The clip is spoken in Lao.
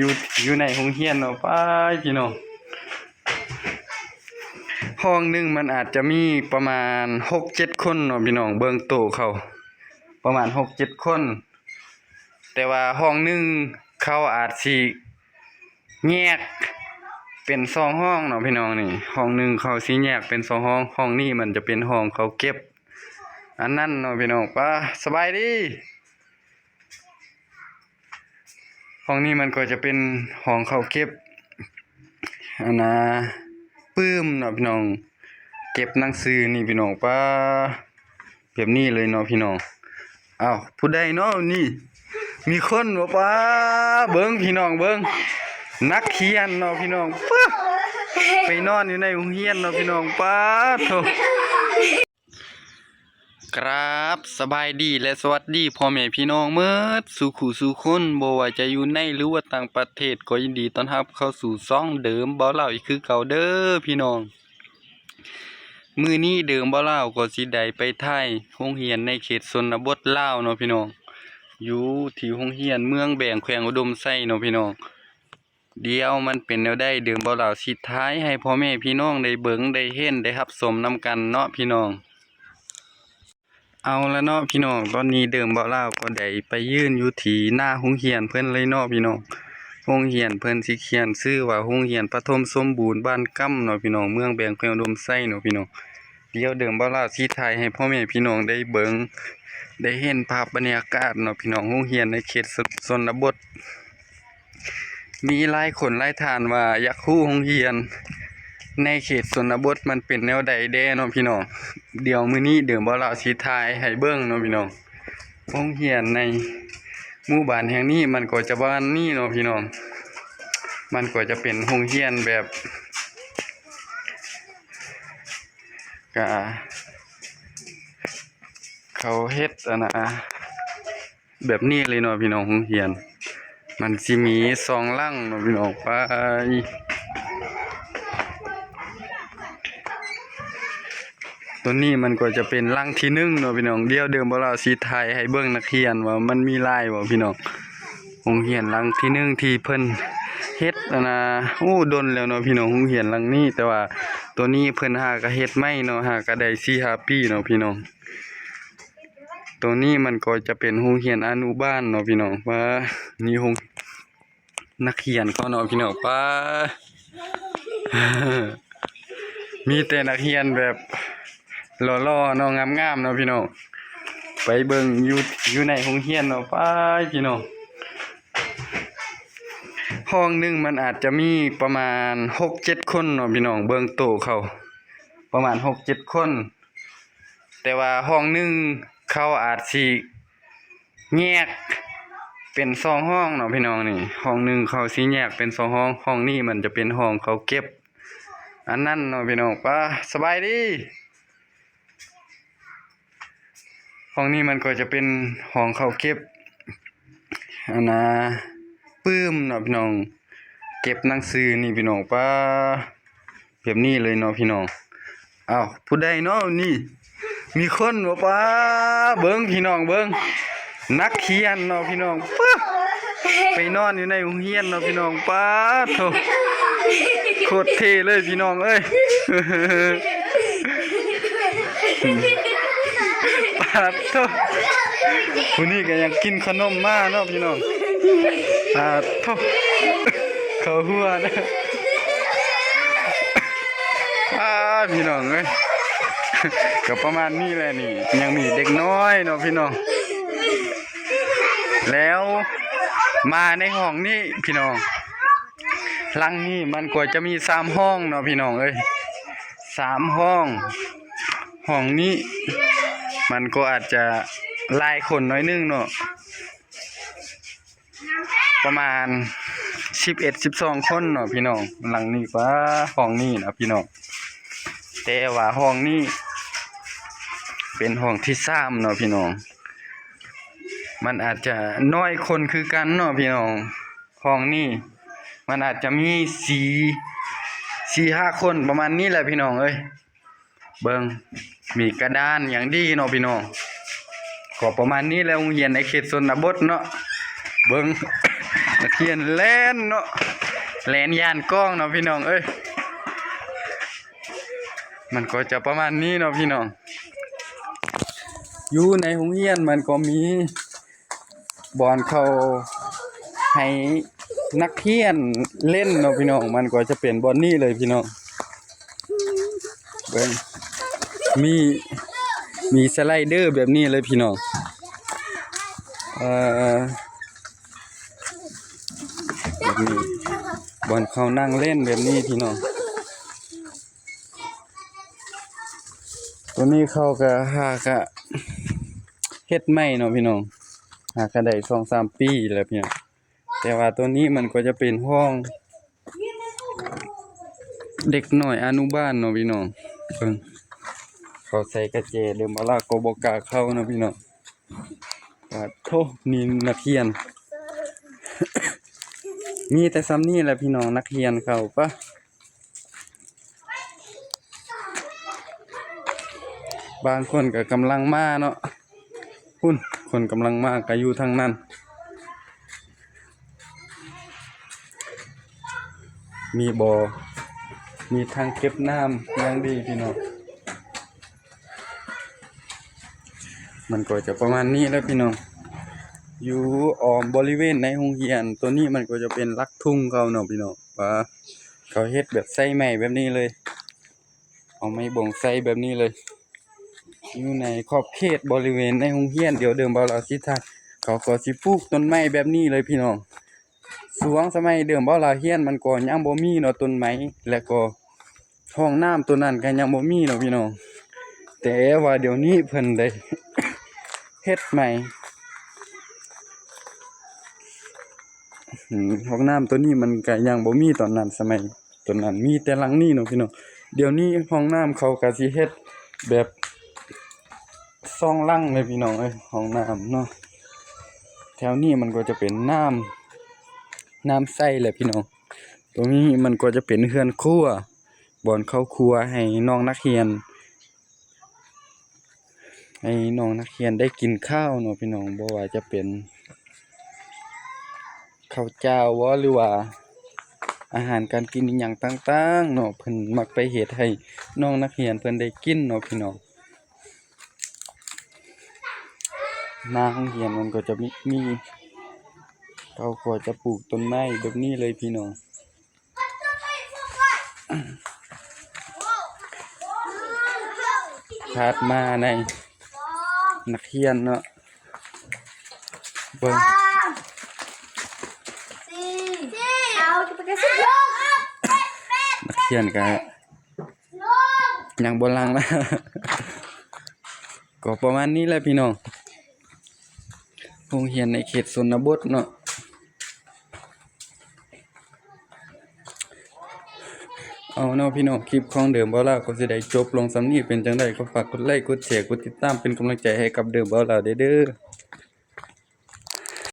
ຢູ່ ຢູ່ໃນໂຮງຮຽນເນາະ ປ້າຍ ພີ່ນ້ອງ ຫ້ອງໜຶ່ງມັນອາດຈະມີປະມານຫົກເຈັດຄົນເນາະ ພີ່ນ້ອງ ເບິ່ງໂຕະເຂົາ ປະມານຫົກເຈັດຄົນ ແຕ່ວ່າຫ້ອງໜຶ່ງເຂົາອາດຊິແຍກເປັນສອງຫ້ອງເນາະ ພີ່ນ້ອງ ນີ້ ຫ້ອງໜຶ່ງເຂົາຊິແຍກເປັນສອງຫ້ອງ ຫ້ອງນີ້ມັນຈະເປັນຫ້ອງເຂົາເກັບ ອັນນັ້ນເນາະ ພີ່ນ້ອງ ປ້າ ສະບາຍດີ. ຫ້ອງນີ້ມັນກໍຈະເປັນຫ້ອງເຂົາເກັບ ອັນນ່າ ປຶ້ມເນາະ ພີ່ນ້ອງ ເກັບໜັງສືນີ້ ພີ່ນ້ອງ ປ້າ ແບບນີ້ເລີຍເນາະ ພີ່ນ້ອງ ອ້າວ ຜູ້ໃດເນາະນີ້ ມີຄົນບໍ່ ປ້າ ເບິ່ງ ພີ່ນ້ອງ ເບິ່ງ ນັກຮຽນເນາະ ພີ່ນ້ອງ ປ້າ ໄປນອນຢູ່ໃນໂຮງຮຽນເນາະ ພີ່ນ້ອງ ປ້າໂທ້. ກາບສະບາຍດີ ແລະ ສະຫວັດດີພໍ່ແມ່ພີ່ນ້ອງໝົດສູ່ຄູ່ສູ່ຄົນ ບໍ່ວ່າຈະຢູ່ໃນ ຫຼືວ່າຕ່າງປະເທດ ກໍຍິນດີຕ້ອນຮັບເຂົ້າສູ່ຊ່ອງເດີມບ່າວລາວອີກຄືເກົ່າເດີພີ່ນ້ອງ. ມື້ນີ້ເດີມບ່າວລາວກໍຊິໄດ້ໄປຖ່າຍໂຮງຮຽນໃນເຂດຊົນນະບົດລາວເນາະພີ່ນ້ອງ ຢູ່ທີ່ໂຮງຮຽນເມືອງແບງ ແຂວງອຸດົມໄຊເນາະພີ່ນ້ອງ. ດຽວມັນເປັນແນວໃດ ເດີມບ່າວລາວຊິຖ່າຍໃຫ້ພໍ່ແມ່ພີ່ນ້ອງໄດ້ເບິ່ງໄດ້ເຫັນໄດ້ຮັບຊົມນຳກັນເນາະພີ່ນ້ອງ. ເອົາລະເນາະພີ່ນ້ອງ ຕອນນີ້ເດີມບ່າວລາວກໍໄດ້ໄປຢືນຢູ່ທີ່ໜ້າໂຮງຮຽນເພິ່ນເລີຍເນາະພີ່ນ້ອງ. ໂຮງຮຽນເພິ່ນຊິຂຽນຊື່ວ່າໂຮງຮຽນປະຖົມສົມບູນບ້ານກຳເນາະພີ່ນ້ອງ ເມືອງແບງ ແຂວງອຸດົມໄຊເນາະພີ່ນ້ອງ. ດຽວເດີມບ່າວລາວຊິຖ່າຍໃຫ້ພໍ່ແມ່ພີ່ນ້ອງໄດ້ເບິ່ງໄດ້ເຫັນພາບບັນຍາກາດເນາະພີ່ນ້ອງ ໂຮງຮຽນໃນເຂດຊົນນະບົດ. ມີຫຼາຍຄົນຫຼາຍທ່ານວ່າຢາກຮູ້ໂຮງຮຽນໃນເຂດຊົນນະບົດມັນເປັນແນວໃດແດ່ເນາະພີ່ນ້ອງ. ດຽວມື້ນີ້ເດີມບ່າວລາວຊິຖ່າຍໃຫ້ເບິ່ງເນາະພີ່ນ້ອງ. ໂຮງຮຽນໃນໝູ່ບ້ານແຫ່ງນີ້ມັນກໍຈະປະມານນີ້ເນາະພີ່ນ້ອງ ມັນກໍຈະເປັນໂຮງຮຽນແບບ ກະເຂົາເຮັດ ອັນນ່າ ແບບນີ້ເລີຍເນາະພີ່ນ້ອງ. ໂຮງຮຽນມັນຊິມີສອງຫຼັງເນາະພີ່ນ້ອງ ໄປ ຕົວນີ້ມັນກໍຈະເປັນຫຼັງທີໜຶ່ງເນາະພີ່ນ້ອງ. ດຽວເດີມບ່າວລາວຊິຖ່າຍໃຫ້ເບິ່ງນັກຮຽນວ່າມັນມີຫຼາຍບໍ່ພີ່ນ້ອງ. ໂຮງຮຽນຫຼັງທີໜຶ່ງທີ່ເພິ່ນເຮັດ ອັນນ່າ ໂອ້ ດົນແລ້ວເນາະພີ່ນ້ອງ ໂຮງຮຽນຫຼັງນີ້ ແຕ່ວ່າຕົວນີ້ເພິ່ນຫາກະເຮັດໃໝ່ເນາະ ຫາກະໄດ້ສີ່ຫ້າປີເນາະພີ່ນ້ອງ. ຕົວນີ້ມັນກໍຈະເປັນໂຮງຮຽນອະນຸບານເນາະພີ່ນ້ອງ. ວ່ານີ້ໂຮງ ນັກຮຽນເຂົາເນາະພີ່ນ້ອງ ປ້າ ມີແຕ່ນັກຮຽນແບບຫຼໍ່ໆເນາະ ງາມໆເນາະພີ່ນ້ອງ. ໄປເບິ່ງຢູ່ ຢູ່ໃນໂຮງຮຽນເນາະ ປ້າ ພີ່ນ້ອງ ຫ້ອງໜຶ່ງມັນອາດຈະມີປະມານຫົກເຈັດຄົນເນາະພີ່ນ້ອງ ເບິ່ງໂຕະເຂົາ ປະມານຫົກເຈັດຄົນ ແຕ່ວ່າຫ້ອງໜຶ່ງເຂົາອາດຊິ ແຍກເປັນສອງຫ້ອງເນາະພີ່ນ້ອງ. ນີ້ຫ້ອງໜຶ່ງເຂົາຊິແຍກເປັນສອງຫ້ອງ ຫ້ອງນີ້ມັນຈະເປັນຫ້ອງເຂົາເກັບ ອັນນັ້ນເນາະພີ່ນ້ອງ ປ້າ ສະບາຍດີ. ຫ້ອງນີ້ມັນກໍຈະເປັນຫ້ອງເຂົາເກັບ ອັນນ່າ ປຶ້ມເນາະພີ່ນ້ອງ ເກັບໜັງສືນີ້ພີ່ນ້ອງ ປ້າ ແບບນີ້ເລີຍເນາະພີ່ນ້ອງ. ອ້າວ ຜູ້ໃດເນາະນີ້ ມີຄົນບໍ່ ປ້າ ເບິ່ງພີ່ນ້ອງເບິ່ງ ນັກຮຽນເນາະພີ່ນ້ອງ ປ້າ ໄປນອນຢູ່ໃນໂຮງຮຽນເນາະພີ່ນ້ອງ ປ້າໂທ້ ໂຄດເທ່ເລີຍພີ່ນ້ອງເອີຍ ປາດໂທ້ ຜູ້ນີ້ກໍຍັງກິນຂະໜົມມາເນາະພີ່ນ້ອງ ປາດໂທ້ ເຂົ້າຫົວນະ ອ້າ ພີ່ນ້ອງເອີຍ ກໍປະມານນີ້ແຫຼະນີ້ ຍັງມີເດັກນ້ອຍເນາະພີ່ນ້ອງ ແລ້ວມາໃນຫ້ອງນີ້ພີ່ນ້ອງ ຫຼັງນີ້ມັນກໍຈະມີສາມຫ້ອງເນາະພີ່ນ້ອງເອີຍ ສາມຫ້ອງ ຫ້ອງນີ້ມັນກໍອາດຈະຫຼາຍຄົນໜ້ອຍໜຶ່ງເນາະ ປະມານສິບເອັດ ສິບສອງຄົນເນາະພີ່ນ້ອງ ຫຼັງນີ້ ປາ ຫ້ອງນີ້ນະພີ່ນ້ອງ ແຕ່ວ່າຫ້ອງນີ້ເປັນຫ້ອງທີສາມເນາະພີ່ນ້ອງ ມັນອາດຈະໜ້ອຍຄົນຄືກັນເນາະພີ່ນ້ອງ ຫ້ອງນີ້ມັນອາດຈະມີສີ່ ສີ່ຫ້າຄົນ ປະມານນີ້ແຫຼະພີ່ນ້ອງເອີຍ. ເບິ່ງ ມີກະດານຢ່າງດີເນາະພີ່ນ້ອງ ກໍປະມານນີ້ແຫຼະ ໂຮງຮຽນໃນເຂດຊົນນະບົດເນາະ ເບິ່ງ ນັກຮຽນແລ່ນເນາະ ແລ່ນຢ້ານກ້ອງເນາະພີ່ນ້ອງເອີຍ. ມັນກໍຈະປະມານນີ້ເນາະພີ່ນ້ອງ. ຢູ່ໃນໂຮງຮຽນມັນກໍມີບ່ອນເຂົາໃຫ້ນັກຮຽນເລ່ນເນາະພີ່ນ້ອງ, ມັນກໍຈະເປັນບ່ອນນີ້ເລີຍພີ່ນ້ອງ. ເບິ່ງ ມີ ມີສະໄລເດີແບບນີ້ເລີຍພີ່ນ້ອງ. ເອີ ແບບນີ້ ບ່ອນເຂົານັ່ງເລ່ນແບບນີ້ພີ່ນ້ອງ. ໂຕນີ້ເຂົາກະ ຫາກະເຮັດໃໝ່ເນາະພີ່ນ້ອງ, ຫາກະໄດ້ສອງສາມປີແລ້ວພີ່ນ້ອງ. ແຕ່ວ່າໂຕນີ້ມັນກໍຈະເປັນຫ້ອງເດັກນ້ອຍອະນຸບານເນາະພີ່ນ້ອງ. ເບິ່ງ ເຂົາໃສ່ກະແຈເດີ ມາລາກໍບໍ່ກ້າເຂົ້າເນາະພີ່ນ້ອງ. ປາດໂທ້ ນີ້ນັກຮຽນ ມີແຕ່ສ່ຳນີ້ແຫຼະພີ່ນ້ອງ ນັກຮຽນເຂົາ ປະ ບາງຄົນກໍກຳລັງມາເນາະ. ພຸ້ນ ຄົນກຳລັງມາກໍຢູ່ທາງນັ້ນ. ມີບໍ່ ມີຖັງເກັບນ້ຳຢ່າງດີພີ່ນ້ອງ. ມັນກໍຈະປະມານນີ້ແຫຼະພີ່ນ້ອງ ຢູ່ອ້ອມບໍລິເວນໃນໂຮງຮຽນ. ໂຕນີ້ມັນກໍຈະເປັນຫຼັກທຸງເຂົາເນາະພີ່ນ້ອງ ວ່າເຂົາເຮັດແບບໃສ່ໄມ້ແບບນີ້ເລີຍ ເອົາໄມ້ບົງໃສ່ແບບນີ້ເລີຍ. ຢູ່ໃນຂອບເຂດບໍລິເວນໃນໂຮງຮຽນ ດຽວເດີມບ່າວລາວຊິຖ່າຍ ເຂົາກໍຊິປູກຕົ້ນໄມ້ແບບນີ້ເລີຍພີ່ນ້ອງ. ຊ່ວງສະໄໝເດີມບ່າວລາວຮຽນມັນກໍຍັງບໍ່ມີເນາະ ຕົ້ນໄມ້ ແລະກໍຫ້ອງນ້ຳໂຕນັ້ນກໍຍັງບໍ່ມີເນາະພີ່ນ້ອງ. ແຕ່ວ່າດຽວນີ້ເພິ່ນໄດ້ເຮັດໃໝ່. ອືມ ຫ້ອງນ້ຳໂຕນີ້ມັນກະຍັງບໍ່ມີຕອນນັ້ນ ສະໄໝຕອນນັ້ນມີແຕ່ຫຼັງນີ້ເນາະພີ່ນ້ອງ. ດຽວນີ້ຫ້ອງນ້ຳເຂົາກະຊິເຮັດແບບສອງຫຼັງເລີຍພີ່ນ້ອງເອີຍ ຫ້ອງນ້ຳເນາະ. ແຖວນີ້ມັນກໍຈະເປັນນ້ຳ ນ້ຳໃຊ້ແຫຼະພີ່ນ້ອງ. ໂຕນີ້ມັນກໍຈະເປັນເຮືອນຄົວ ບ່ອນເຂົ້າຄົວໃຫ້ນ້ອງນັກຮຽນ ໃຫ້ນ້ອງນັກຮຽນໄດ້ກິນຂ້າວເນາະພີ່ນ້ອງ. ບໍ່ວ່າຈະເປັນເຂົ້າຈ້າວບໍ ຫຼືວ່າອາຫານການກິນອີ່ຫຍັງຕ່າງໆເນາະ ເພິ່ນມັກໄປເຮັດໃຫ້ນ້ອງນັກຮຽນເພິ່ນໄດ້ກິນເນາະພີ່ນ້ອງ. ໜ້າໂຮງຮຽນມັນກໍຈະມີ ມີ ເຂົາກໍຈະປູກຕົ້ນໄມ້ແບບນີ້ເລີຍພີ່ນ້ອງ. ພາດມາໃນນັກຮຽນເນາະ ເບິ່ງ ນັກຮຽນກະຍັງບໍ່ຫຼັ່ງນະ. ກໍປະມານນີ້ແຫຼະພີ່ນ້ອງ ໂຮງຮຽນໃນເຂດຊົນນະບົດເນາະ. ເອົາເນາະພີ່ນ້ອງ ຄລິບຂອງເດີມບ່າວລາວກໍຊິໄດ້ຈົບລົງສ່ຳນີ້. ເປັນຈັ່ງໃດກໍຝາກກົດໄລ ກົດແຊ ກົດຕິດຕາມ ເປັນກຳລັງໃຈໃຫ້ກັບເດີມບ່າວລາວແດ່ເດີ.